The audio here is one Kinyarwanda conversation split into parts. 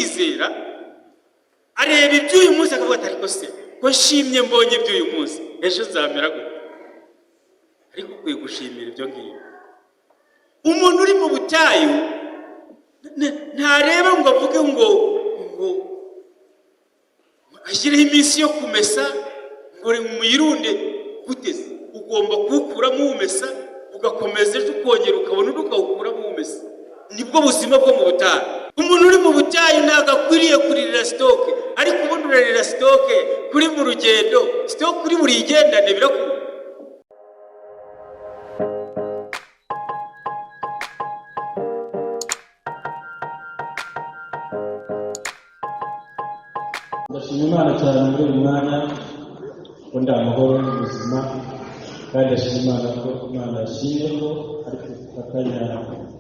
kwizera areba iby'uyu munsi akavuga ati ariko se ko nshimye mbonye iby'uyu munsi, ejo nzamera gute? Ariko ukwiye gushimira ibyo ngibyo. Umuntu uri mu butayu ntareba ngo avuge ngo ashyireho iminsi yo kumesa, ngo muyirunde gute se? Ugomba kuwukuramo uwumesa, ugakomeza, ejo ukongera ukabona undi ukawukuramo uwumesa. Nibwo buzima bwo mu butayu. Umuntu uri mu butayu ntabwo akwiriye kuririra stock. Ariko ubundi urarira stock kuri mu rugendo, stock uri burigendane birakunda. Ndashima Imana cyane muri uyu mwanya ko ndi amahoro n'ubuzima, kandi ndashima Imana ko Imana yashimye ko ari gufatanya,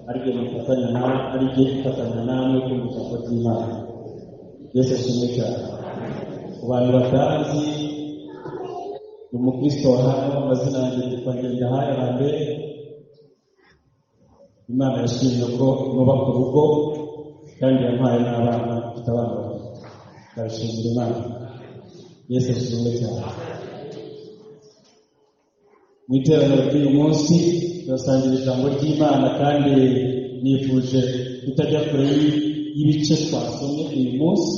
ari byo mufatanya nawe, ari byo gufatanya namwe kumva ijambo ry'Imana. Yesu ashimwe cyane. Ku bantu batazi, ni umukristo wa hano, amazina yanjye yitwa Ngendahayo Lambert. Imana yashimye ko nubaka urugo kandi yampaye n'abana, mfite abana babiri. Ndabishimira Imana. Yesu ashimwe cyane. Mu iteraniro ry'uyu munsi turasangira ijambo ry'Imana, kandi nifuje kutajya kure y'ibice twasomye uyu munsi,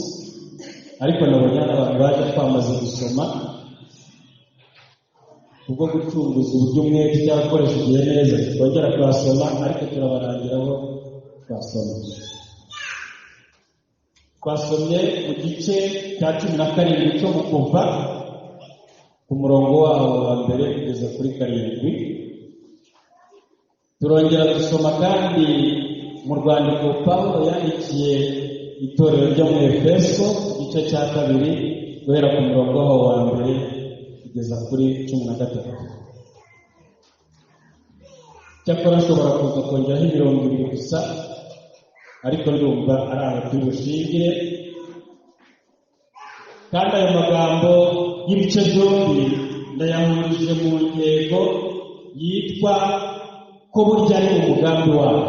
ariko nabonye hano abantu baje twamaze gusoma. Kubwo gucunguza uburyo umwete cyangwa gukoresha igihe neza, twongera kuhasoma, ariko turabarangiraho twasomye. Twasomye mu gice cya 17 cyo mu Kuva, ku murongo wawo wa mbere kugeza kuri 7. Turongera dusoma kandi mu rwandiko Pawulo yandikiye itorero ryo mu Efeso, igice cya 2, guhera ku murongo wawo wa mbere kugeza kuri 13. Cyakora nshobora kuza kongeraho imirongo ibiri gusa, ariko ndumva ari aho turi bushingire. Kandi ayo magambo y'ibice byombi ndayahurije mu ntego yitwa ko burya ari mu mugambi wawe,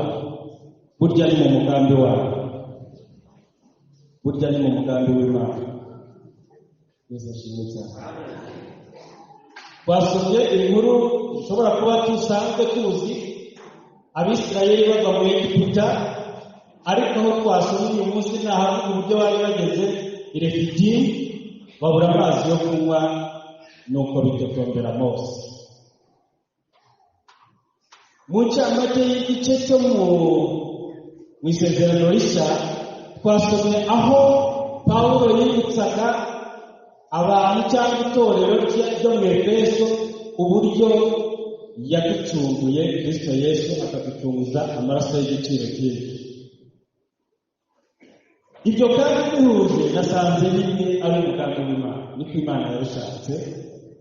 burya ari mu mugambi wawe, burya ari mu mugambi w'Imana. Yesu ashimwe cyane. Twasomye inkuru dushobora kuba dusanzwe tuzi, Abisirayeli bava mu Egiputa, ariko aho twasomye uyu munsi ni ahavuga uburyo bari bageze i Refidimu babura amazi yo kunywa, nuko bitotombera Mose. Mu ncamake y'igice cyo mu isezerano rishya, twasomye aho Pawulo yibutsaga abantu cyangwa itorero ryo mu Efeso uburyo yaducunguye Kristo Yesu, akaducunguza amaraso y'igiciro cyinshi. Ibyo kandi bihuje nasanze bimwe ari umugambi w'Imana, niko Imana yabishatse,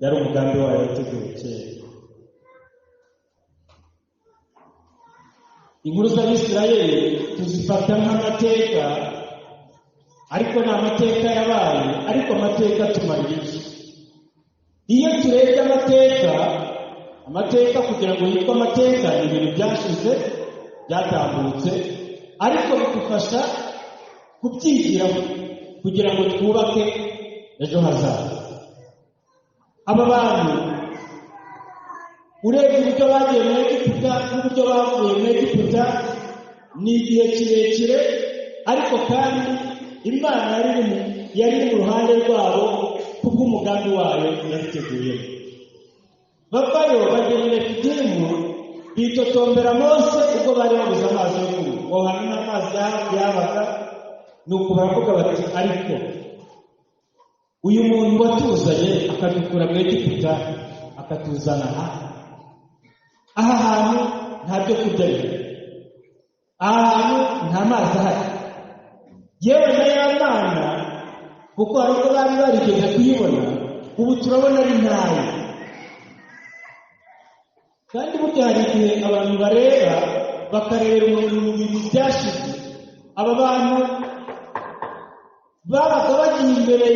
yari umugambi wayo yateguye kera. Inkuru z'Abisirayeli tuzifata nk'amateka, ariko ni amateka yabaye, ariko amateka atumarira iki? Iyo turebye amateka, amateka kugira ngo yitwe amateka ni ibintu byashize, byatambutse, ariko bidufasha kubyigiraho kugira ngo twubake ejo hazaza. Aba bantu urebye uburyo bagiye mu Egiputa n'uburyo bavuye mu Egiputa ni igihe kirekire, ariko kandi Imana yari iri mu ruhande rwabo kubw'umugambi wayo yabiteguye. Bavayo bagera i Refidimu, bitotombera Mose ubwo bari babuze amazi yo kunywa. Aho hantu nta mazi yabaga, nuko baravuga bati ariko uyu muntu watuzanye akadukura mu Egiputa akatuzana aha, aha hantu nta byo kurya bihari, aha hantu nta mazi ahari, yewe na ya mana, kuko hari ubwo bari barigeze kuyibona, ubu turabona ari ntayo. Kandi burya hari igihe abantu bareba bakarebera umuntu mu bintu byashize. Aba bantu babaga bagiye imbere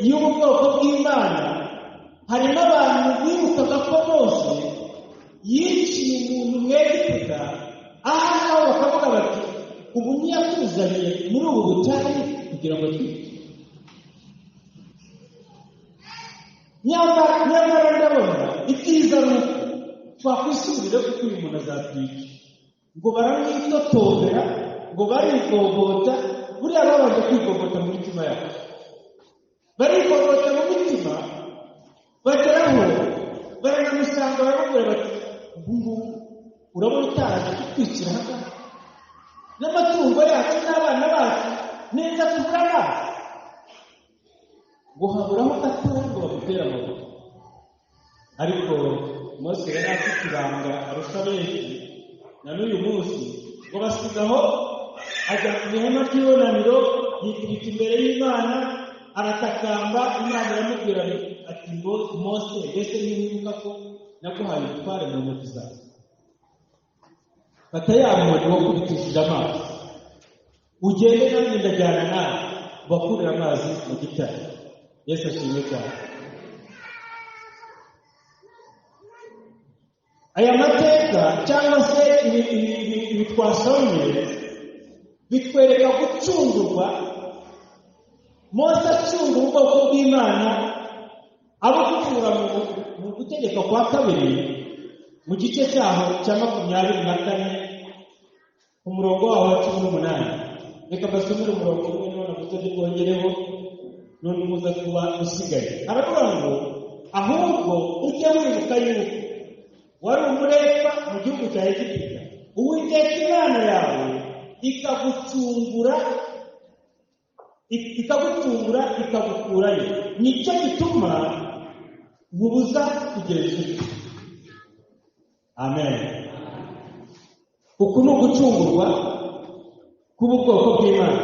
y'ubu bwoko bw'Imana, hari n'abantu bibukaga ko Mose yiciye umuntu mu Egiputa, aha ngaho bakavuga bati Ubu ntiyatuzanye muri ubu butayu kugira ngo twice? Nyamara nyamara ndabona ibyiza ari uko twakwisubirira, kuko uyu muntu azatwica. Ngo baramwitotombera, ngo barigogota. Buriya babanje kwigogota mu mitima yabo, barigogota mu mitima, bageraho baranamusanga, baramubwira bati: "Ubu ngubu urabona utaraje kutwicira aha ngaha n'amatungo yacu n'abana bacu neza, tubura amazi?" Ngo haburaho gatoya ngo bamutere amabuye, ariko Mose yari afite ibanga arusha benshi na n'uyu munsi. Ngo basigaho, ajya mu ihema ry'ibonaniro, yikubita imbere y'Imana, aratakamba. Imana iramubwira ati: "Ngo Mose, mbese ntiwibuka ko naguhaye ubutware mu ntoki zawe? Fata ya nkoni wakubitishije amazi, ugende, nanjye ndajyana nawe, bakurire amazi mu gitare." Yesu ashimwe cyane. Aya mateka cyangwa se ibi twasomye bitwereka gucungurwa. Mose acungura ubwoko bw'Imana, abukura mu Gutegeka kwa Kabiri, mu gice cyaho cya 24, ku murongo waho wa 18. Reka mbasomere umurongo umwe none gusa, bwongereho n'undi muza kuba usigaye. Aravuga ngo: "Ahubwo ujye wibuka yuko wari umuretwa mu gihugu cya Egiputa, Uwiteka Imana yawe ikagucungura ikagukurayo. Nicyo gituma nkubuza kugeza ubu." Amen. Uku ni ugucungurwa kuba ubwoko bw'Imana.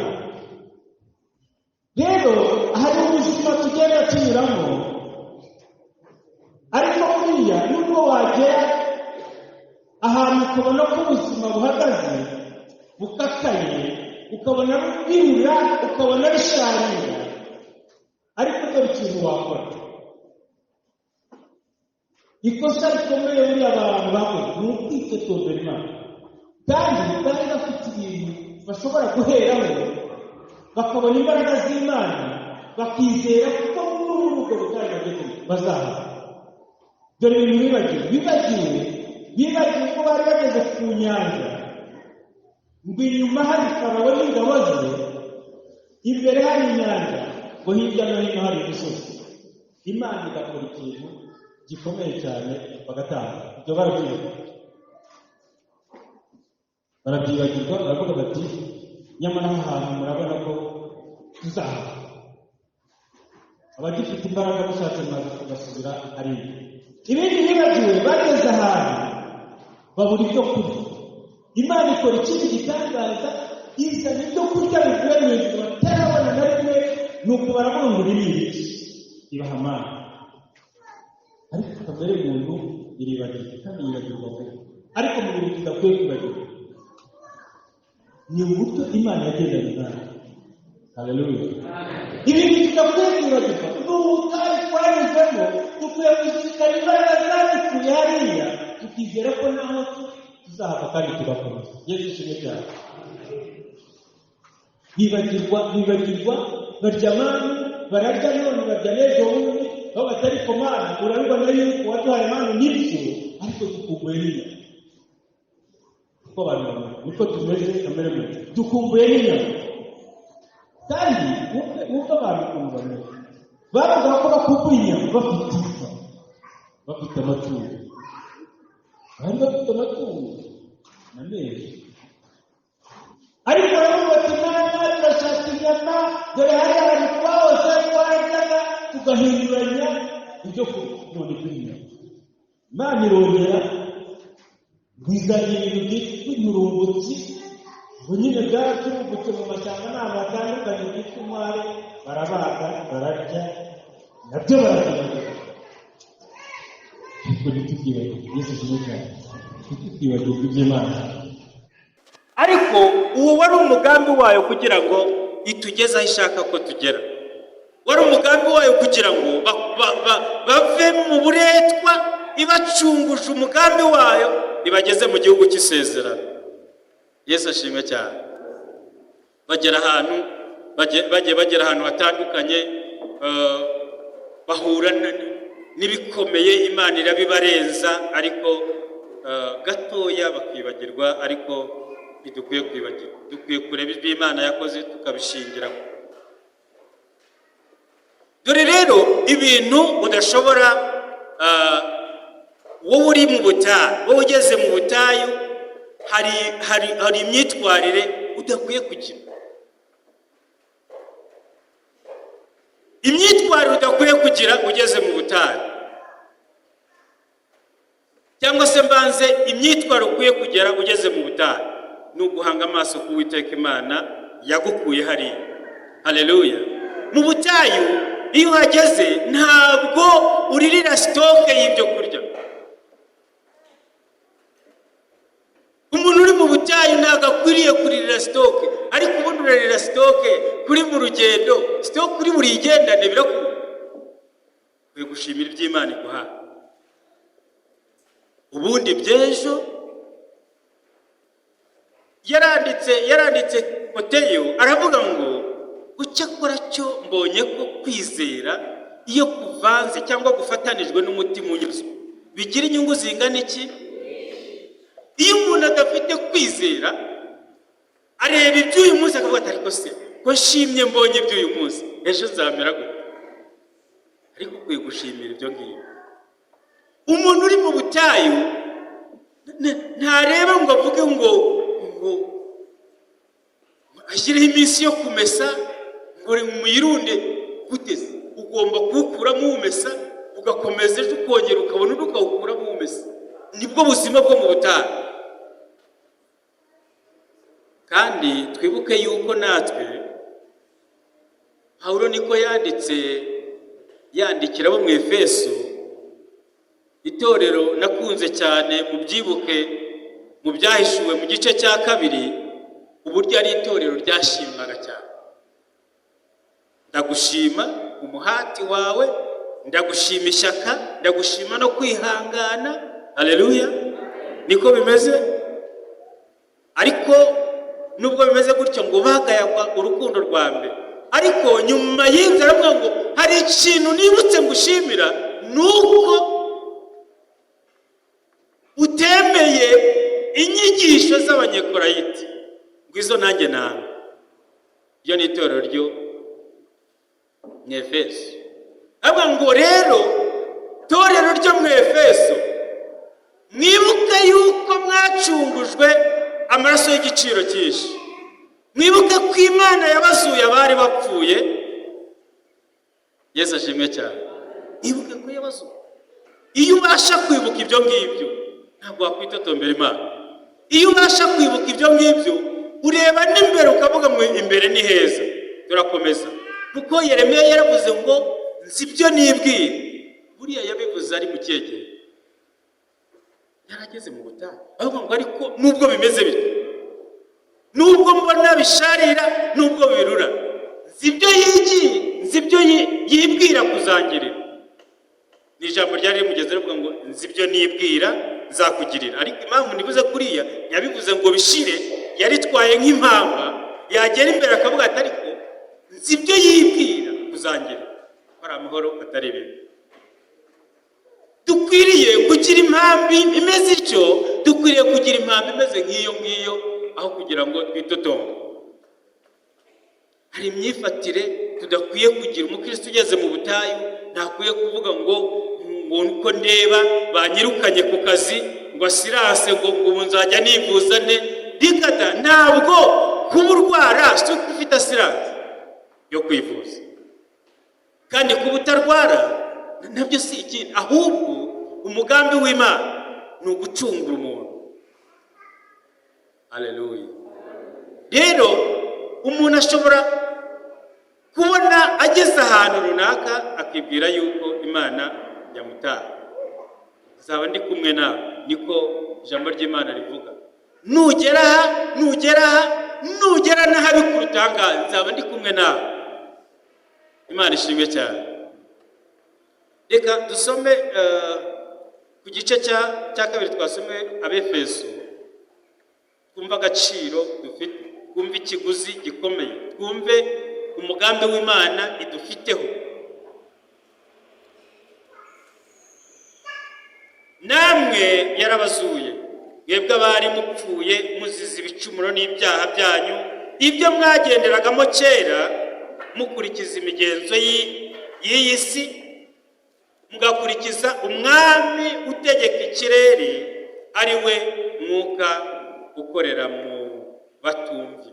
Rero hari ubuzima tugenda tunyuramo, ariko buriya nubwo wagera ahantu ukabona ko ubuzima buhagaze, bukakaye, ukabona bwira, ukabona bisharira, ariko dore ikintu wakora. Ikosa rikomeye buriya abantu bakoze ni ukwitotombera Imana, kandi bari bafite ibintu bashobora guheraho bakabona imbaraga z'Imana, bakizera ko muri ubwo butayu bagezemo bazahaza. Dore ibintu bibagiwe: ko bari bageze ku nyanja, ngo inyuma hari Farawo n'ingabo ze, imbere hari inyanja, ngo hirya no hino hari imisozi. Imana igakora ikintu gikomeye cyane, bagatanga. Ibyo barabyibagirwa, barabyibagirwa, baravuga bati: "Nyamara aha hantu murabona ko tuzahava, abagifite imbaraga mushatse basubira hariya." Ibindi bibagiwe, bageze ahantu babura ibyo kurya. Imana ikora ikindi gitangaza, izana ibyo kurya bivuye mu ijuru batarabona na rimwe. Nuko baravuga ngo: "Ibi ni ibiki?" Ibaha amana. Ariko kamere muntu iribagirwa, kandi yibagirwa vuba. Ariko mu bintu tudakwiye kwibagirwa ni uburyo Imana yagendanye nawe. Haleluya! Ibintu tudakwiye kwibagirwa ni ubutayu twanyuzemo. Dukwiye kuzirikana imbaraga zadukuye hariya, tukizera ko naho tuzahava kandi tugakomeza. Yesu ishimwe cyane. Bibagirwa, bibagirwa, barya manu, bararya none, barya n'ejo bundi, aho batari komana. Urabibona yuko waduhaye manu, nibyo, ariko dukumbuye n'inyama. Kuko abantu bamwe niko tumeze, kamere muntu, dukumbuye n'inyama. Kandi wumve abantu ukuntu bameze: bavuga ko bakumbuye inyama bafite inka, bafite amatungo, bari bafite amatungo na menshi. Ariko baravuga bati: "Mwana, turashaka inyama, dore hariya hari twahoze twararyaga tugahinduranya ibyo kurya, none turi inyama." Imana irongera ngo izanye ibintu byitwa inturumbutsi, ngo nyine byaraturumbutse mu mashyamba n'ahantu hatandukanye, byitwa inkware. Barabaga, bararya, nabyo barabyibagirwa. Ariko ntitubyibagirwe. Yesu ashimwe cyane. Ntitwibagirwe iby'Imana. Ariko uwo wari umugambi wayo kugira ngo itugeze aho ishaka ko tugera. Wari umugambi wayo kugira ngo bave mu buretwa, ibacunguje umugambi wayo, ibageze mu gihugu cy'isezerano. Yesu ashimwe cyane. Bagera ahantu, bagiye bagera ahantu hatandukanye, bahura n'ibikomeye, Imana irabibarenza, ariko gatoya bakibagirwa. Ariko ntidukwiye kwibagirwa, dukwiye kureba ibyo Imana yakoze tukabishingiraho. Dore rero ibintu udashobora, wowe uri mu butayu, wowe ugeze mu butayu, hari imyitwarire udakwiye kugira, imyitwarire udakwiye kugira ugeze mu butayu, cyangwa se mbanze imyitwarire ukwiye kugera ugeze mu butayu ni uguhanga amaso ku Uwiteka Imana yagukuye hariya. Haleluya! Mu butayu iyo uhageze ntabwo uririra stock y'ibyo kurya. Umuntu uri mu butayu ntabwo akwiriye kuririra stock, ariko ubundi urarira stock kuri mu rugendo, stock uri burigendane birakunda. Ukwiye gushimira ibyo Imana iguha, ubundi by'ejo. Yaranditse Timoteyo aravuga ngo icyakora cyo mbonye ko kwizera iyo kuvanze cyangwa gufatanijwe n'umutima unyuzwe bigira inyungu zingana iki? Iyo umuntu adafite kwizera areba iby'uyu munsi akavuga ati ariko se ko nshimye mbonye iby'uyu munsi, ejo nzamera gute? Ariko ukwiye gushimira ibyo ngibyo. Umuntu uri mu butayu ntareba ngo avuge ngo ashyireho iminsi yo kumesa ngo muyirunde gute se? Ugomba kuwukuramo uwumesa, ugakomeza ejo ukongera ukabona undi ukawukuramo uwumesa. Nibwo buzima bwo mu butayu. Kandi twibuke yuko natwe Pawulo niko yanditse, yandikira abo mu Efeso, itorero nakunze cyane, mubyibuke mu byahishuwe mu gice cya 2, uburyo ari itorero ryashimwaga cyane. Ndagushima umuhati wawe, ndagushima ishyaka, ndagushima no kwihangana. Haleluya! Niko bimeze. Ariko nubwo bimeze gutyo ngo bagayagwa urukundo rwa mbere, ariko nyuma y'ibyo aravuga ngo hari ikintu nibutse ngushimira, nuko utemeye inyigisho z'Abanyekorayiti, ngo izo nanjye nanga. Iryo ni itorero ryo mu Efeso. Aravuga ngo rero torero ryo mu Efeso, mwibuke yuko mwacungujwe amaraso y'igiciro cyinshi, mwibuke ko Imana yabazuye abari bapfuye. Yesu ashimwe cyane. Mwibuke ko yabazuye. Iyo ubasha kwibuka ibyo ngibyo ntabwo wakwitotombera Imana. Iyo ubasha kwibuka ibyo ngibyo ureba n'imbere ukavuga ngo imbere ni heza. Turakomeza, kuko Yeremiya yaravuze ngo nzi ibyo nibwira. Buriya yabivuze ari mu kihe gihe? Yarageze mu butayu. Ahubwo ngo ariko nubwo bimeze bityo, nubwo mbona bisharira, nubwo birura, nzi ibyo yigiye, nzi ibyo yibwira kuzangirira. Ni ijambo ryari rimugeze rivuga ngo nzi ibyo nibwira nzakugirira. Ariko impamvu nibuze kuriya, yabivuze ngo bishire, yaritwaye nk'impamba, yagera imbere akavuga ati ariko nzi ibyo yibwira kuzangirira, ko ari amahoro atari ibibi. Dukwiriye kugira impambi imeze ityo, dukwiriye kugira impambi imeze nk'iyo ngiyo, aho kugira ngo twitotombe. Hari imyifatire tudakwiye kugira. Umukristo ugeze mu butayu ntakwiye kuvuga ngo uko ndeba banyirukanye ku kazi, ngo asirase, ngo ubu nzajya nivuza nte. Rikata, ntabwo kuba urwara si uko ufite assurance yo kwivuza, kandi kuba utarwara nabyo si ikindi, ahubwo umugambi w'Imana ni ugucungura umuntu. Haleluya! Rero umuntu ashobora kubona ageze ahantu runaka akibwira yuko Imana yamutaye. Nzaba ndi kumwe nawe, niko ijambo ry'Imana rivuga. Nugera aha, nugera aha, nugera n'ahabi kuruta aha ngaha, nzaba ndi kumwe nawe. Imana ishimwe cyane. Reka dusome ku gice cya 2, twasome Abefeso, twumve agaciro dufite. Twumve ikiguzi gikomeye, twumve umugambi w'Imana idufiteho. Namwe yarabazuye, mwebwe abari mupfuye muzize ibicumuro n'ibyaha byanyu, ibyo mwagenderagamo kera mukurikiza imigenzo y'iyi si, mugakurikiza umwami utegeka ikirere, ari we mwuka ukorera mu batumvi.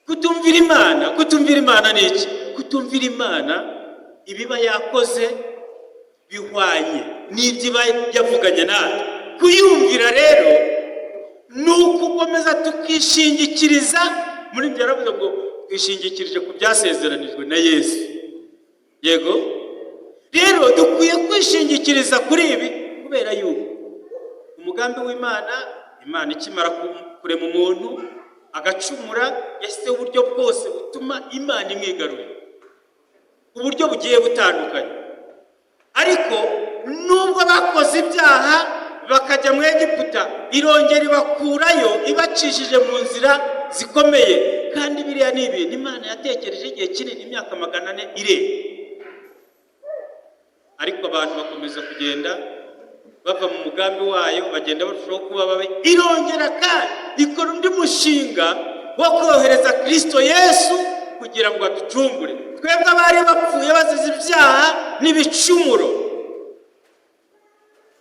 Kutumvira Imana, kutumvira Imana ni iki? Kutumvira Imana ibiba yakoze bihwanye n'ibyo iba yavuganye natwe. Kuyumvira rero ni ukukomeza tukishingikiriza muri ibyo. Yaravuze ngo twishingikirije ku byasezeranijwe na Yesu. Yego rero dukwiye kwishingikiriza kuri ibi, kubera yuko umugambi w'Imana, Imana ikimara kurema umuntu agacumura, yashyizeho uburyo bwose butuma Imana imwigarurira, uburyo bugiye butandukanye. Ariko nubwo bakoze ibyaha bakajya mu Egiputa, irongera ibakurayo ibacishije mu nzira zikomeye. Kandi biriya ni ibintu Imana yatekereje igihe kinini, imyaka 400 irenga, ariko abantu bakomeza kugenda bava mu mugambi wayo, bagenda barushaho kuba babi. Irongera kandi ikora undi mushinga wo kohereza Kristo Yesu kugira ngo aducungure twebwe abari bapfuye bazize ibyaha n'ibicumuro.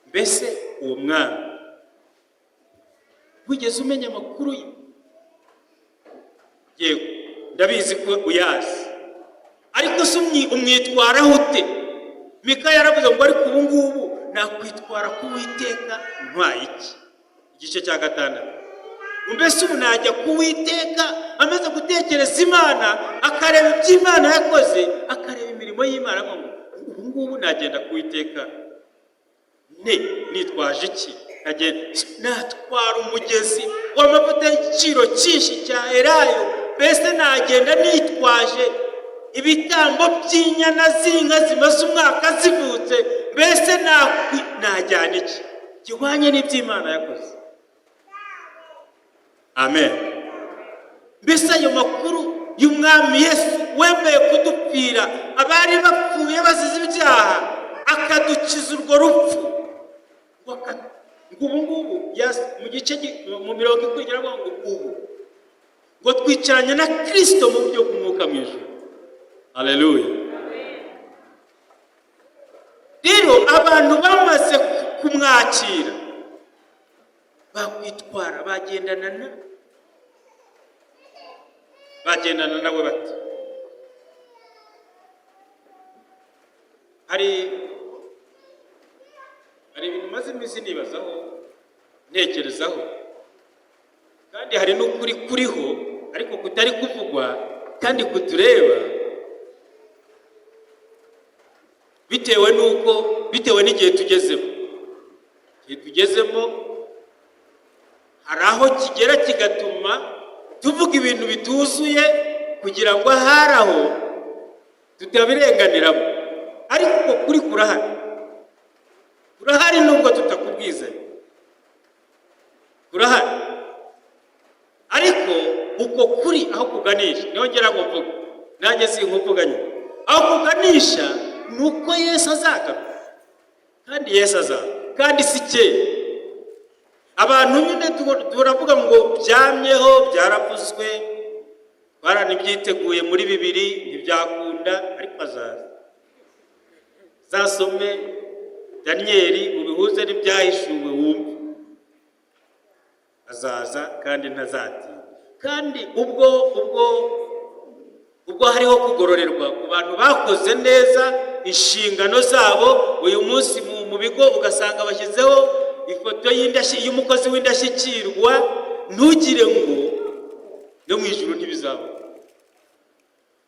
Mbese uwo mwami wigeze umenya amakuru ye? Yego ndabizi ko uyazi, ariko se umwitwaraho ute? Mika yaravuze ngo ariko ubu ngubu nakwitwara ku Uwiteka ntwaye iki? Igice cya 6. Mbese ubu najya ku Uwiteka? Amaze gutekereza Imana, akareba ibyo Imana yakoze, akareba imirimo y'Imana, ngo ubu ngubu nagenda ku Uwiteka ne nitwaje iki? Natwara umugezi w'amavuta y'igiciro cyinshi cya elayo? Mbese nagenda nitwaje ibitambo by'inyana z'inka zimaze umwaka zivutse? Mbese najyana iki gihwanye n'iby'Imana yakoze? Amen. Mbese ayo makuru y'umwami Yesu wemeye kudupfira abari bapfuye bazize ibyaha, akadukiza urwo rupfu, ngo ubu ngubu mu gice mu mirongo ikurikira ngo ubu ngo twicaranye na Kristo mu buryo bw'umwuka mu ijuru. Haleluya. Rero abantu bamaze kumwakira bakwitwara, bagendana nawe bati. Hari ibintu maze iminsi nibazaho, ntekerezaho, kandi hari n'ukuri kuriho ariko kutari kuvugwa kandi kutureba, bitewe n'uko, bitewe n'igihe tugezemo. Igihe tugezemo hari aho kigera kigatuma tuvuga ibintu bituzuye kugira ngo ahari aho tutabirenganiramo, ariko kuri kurahari, kurahari nubwo tutakubwizanye, kurahari. Ariko uko kuri aho kuganisha, niho ngira ngo mvuge, nanjye sinkuvuganye, aho kuganisha ni uko Yesu azagaruka, kandi Yesu azaza, kandi si kera. Abantu nyine turavuga ngo byamyeho, byaravuzwe, twaranibyiteguye muri 2 ntibyakunda, ariko azaza. Zasome Daniyeli ubihuze n'ibyahishuwe wumve. Azaza kandi ntazatinda. Kandi ubwo ubwo ubwo hariho kugororerwa ku bantu bakoze neza inshingano zabo, uyu munsi mu bigo ugasanga bashyizeho ifoto y'umukozi w'indashyikirwa, ntugire ngo no mu ijuru ntibizaba.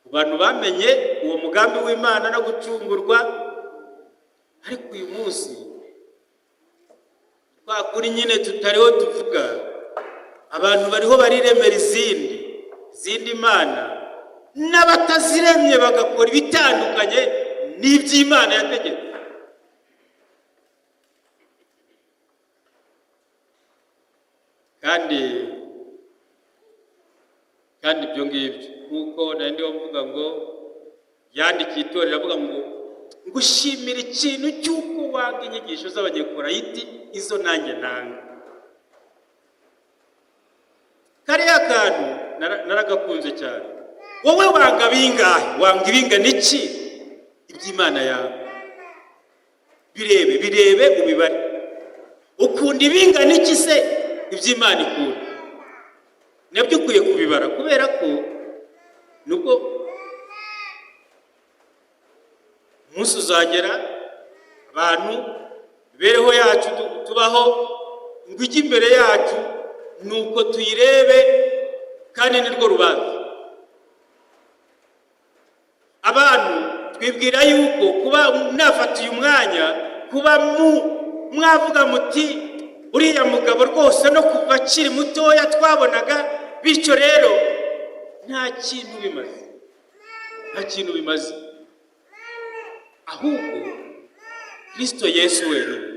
Ku bantu bamenye uwo mugambi w'Imana no gucungurwa, ariko uyu munsi kwa kuri nyine tutariho tuvuga, abantu bariho bariremera izindi mana, n'abataziremye bagakora ibitandukanye n'iby'Imana yategetse. Kandi Kandi ibyo ngibyo, nk'uko nari ndiho mvuga ngo yandikiye itorero avuga ngo ngushimira ikintu cy'uko wanga inyigisho z'Abanyekorayiti, izo nanjye nanga. Kariya kantu naragakunze cyane. Wowe wanga bingahe? Wanga ibingana iki iby'Imana yawe? Birebe, birebe, ubibare. Ukunda ibingana iki se iby'Imana ikunda? Nabyo ukwiye kubibara, kubera ko nubwo umunsi uzagera abantu imibereho yacu tubaho ngo ijye imbere yacu, nuko tuyirebe, kandi nirwo rubanza. Abantu twibwira yuko kuba nafata uyu mwanya, kuba mwavuga muti uriya mugabo rwose no kuva akiri mutoya twabonaga bityo, rero nta kintu bimaze, nta kintu bimaze. Ahubwo Kristo Yesu wenyine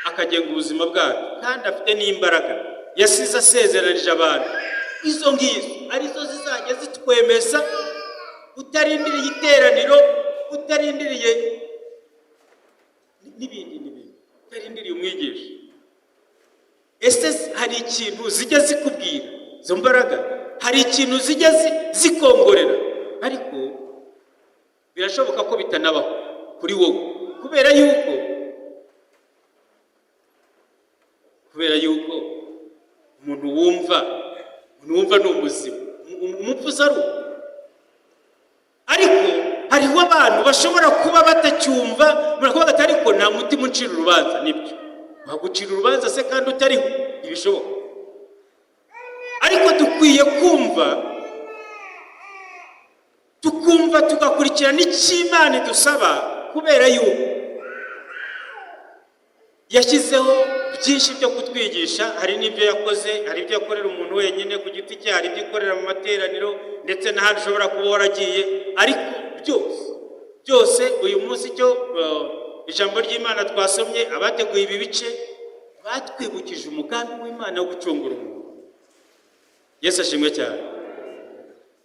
akagenga ubuzima bwacu, kandi afite n'imbaraga yasize asezeranije abantu, izo ngizo arizo zizajya zitwemeza, utarindiriye iteraniro, utarindiriye n'ibindi n'ibindi, utarindiriye umwigisha. Ese hari ikintu zijya zikubwira izo mbaraga? Hari ikintu zijya zikongorera? Ariko birashoboka ko bitanabaho kuri wowe, kubera yuko umuntu wumva ni umuzima, umupfu ari uwo. Ariko hariho abantu bashobora kuba batacyumva, barakuvuga ati ariko nta mutima uncira urubanza. Nibyo, wagucira urubanza se kandi utariho? Ntibishoboka. Ariko dukwiye kumva, tukumva, tugakurikirana icyo Imana idusaba, kubera yuko yashyizeho byinshi byo kutwigisha. Hari n'ibyo yakoze, hari ibyo akorera umuntu wenyine ku giti cye, hari ibyo ikorera mu materaniro, ndetse n'ahandi ushobora kuba waragiye. Ariko byose byose, uyu munsi icyo ijambo ry'Imana twasomye, abateguye ibi bice batwibukije umugambi w'Imana wo gucungura umuntu. Yesu ashimwe cyane.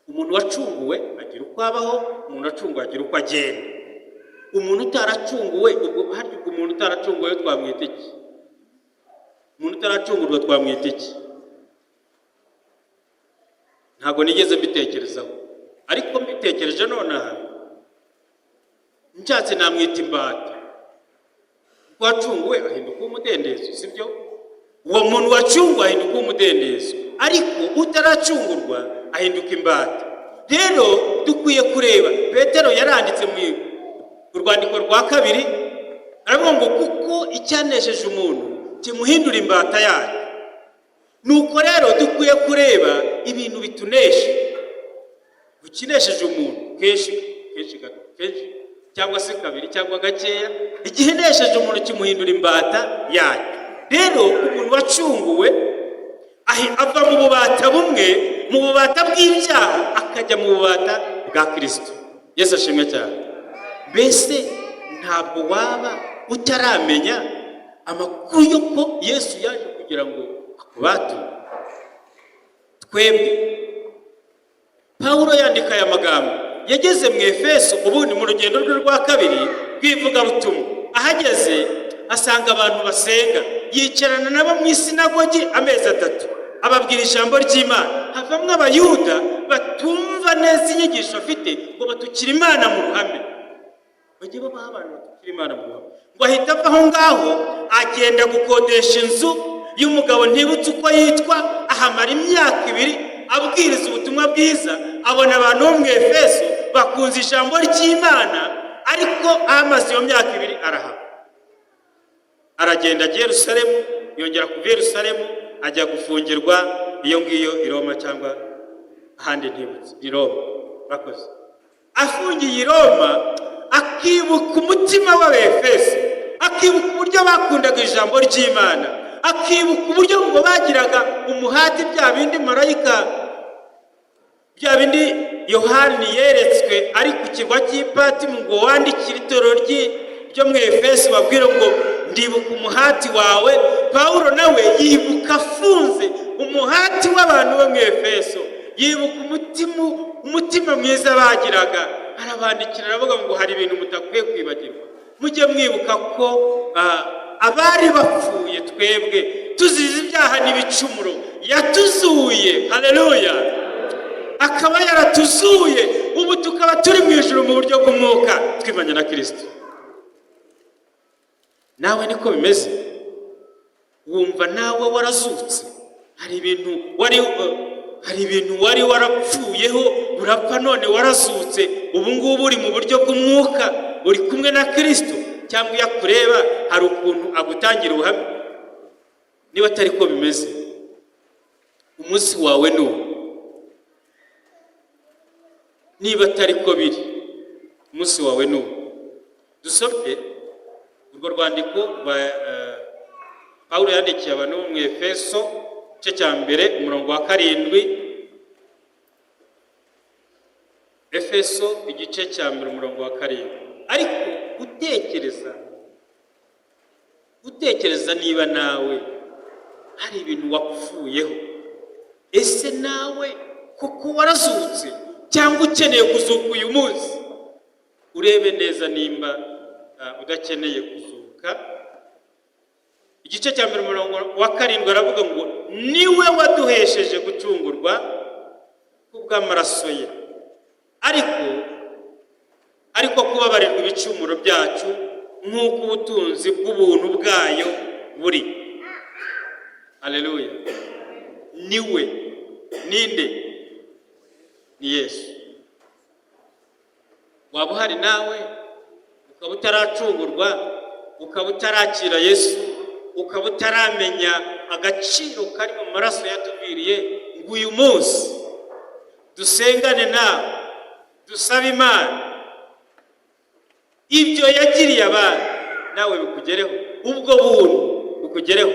Umuntu wacunguwe agira uko abaho, umuntu wacunguwe agira uko agenda. Umuntu utaracunguwe, ubwo harya ubwo umuntu utaracunguwe twamwita iki? Umuntu utaracungurwa twamwita iki? Ntabwo nigeze mbitekerezaho, ariko mbitekereje nonaha, nshatse namwita imbata, kuko wacunguwe ahinduka uw'umudendezo, sibyo? Uwo muntu wacunguwe ahinduka uw'umudendezo, ariko utaracungurwa ahinduka imbata. Rero dukwiye kureba, Petero yaranditse mu urwandiko rwa kabiri, aravuga ngo kuko icyanesheje umuntu kimuhindura imbata yayo. Nuko rero dukwiye kureba ibintu bitunesha, ukinesheje umuntu kenshi kenshi kenshi, cyangwa se kabiri cyangwa gakeya, igihe nesheje umuntu kimuhindura imbata yayo. Rero umuntu wacunguwe ava mu bubata bumwe, mu bubata bw'ibyaha, akajya mu bubata bwa Kirisito. Yesu ashimwe cyane. Mbese ntabwo waba utaramenya amakuru y'uko Yesu yaje kugira ngo akubature? Twebwe, Pawulo yandika aya magambo, yageze mu Efeso ubundi mu rugendo rwe rwa kabiri rw'ivugabutumwa. Ahageze asanga abantu basenga, yicarana nabo mu isinagogi amezi 3, ababwira ijambo ry'Imana. Havamwo Abayuda batumva neza inyigisho afite, ngo batukire Imana mu ruhame. Bajye babaho abantu batukira Imana mu ruhame. Ngo ahita ava aho ngaho, agenda gukodesha inzu y'umugabo ntibutse uko yitwa, ahamara imyaka 2 abwiriza ubutumwa bwiza. Abona abantu bo mu Efeso bakunze ijambo ry'Imana, ariko ahamaze iyo myaka 2 arahava, aragenda ajya i Yerusalemu. Yongera kuva i Yerusalemu ajya gufungirwa iyo ngiyo i Roma cyangwa ahandi ntibutse, i Roma. Murakoze. Afungiye i Roma, akibuka umutima w'Abefeso, akibuka uburyo bakundaga ijambo ry'Imana, akibuka uburyo ngo bagiraga umuhati, bya bindi marayika, bya bindi Yohani yeretswe ari ku kirwa cy'Ipatimo, ngo wandikire itorero ryo mu Efeso, babwire ngo ndibuka umuhati wawe. Pawulo nawe yibuka afunze umuhati w'abantu bo mu Efeso. Yibuka umutima mwiza bagiraga, arabandikira aravuga ngo hari ibintu mutakwiye kwibagirwa. Mujye mwibuka ko abari bapfuye twebwe tuzize ibyaha n'ibicumuro yatuzuye. Haleluya! Akaba yaratuzuye, ubu tukaba turi mu ijuru mu buryo bw'umwuka, twimanye na Kirisito. Nawe niko bimeze? Wumva nawe warazutse? Hari ibintu wari warapfuyeho urapfa, none warazutse, ubu ngubu uri mu buryo bw'umwuka, uri kumwe na Kirisito? Cyangwa iyo akureba hari ukuntu agutangira ubuhamya? Niba atari ko bimeze, umunsi wawe ni uwo. Niba atari ko biri, umunsi wawe ni uwo. Dusome urwo rwandiko rwa Pawulo yandikiye abantu bo mu Efeso, igice cya 1, umurongo wa 7. Efeso igice cya 1, umurongo wa 7. Ariko utekereza niba nawe hari ibintu wapfuyeho. Ese nawe kuko warazutse, cyangwa ukeneye kuzuka uyu munsi? Urebe neza nimba udakeneye kuzuka. Igice cya 1, umurongo wa 7, aravuga ngo niwe waduhesheje gucungurwa kubw'amaraso ye, ariko kubabarirwa ibicumuro byacu nk'uko ubutunzi bw'ubuntu bwayo buri. Haleluya! Niwe ninde? Ni Yesu. Waba uhari nawe ukaba utaracungurwa, ukaba utarakira Yesu, ukaba utaramenya agaciro kari mu maraso yatuviriye, ngo uyu munsi dusengane nawe, dusabe Imana ibyo yagiriye abandi nawe bikugereho, ubwo buntu bukugereho.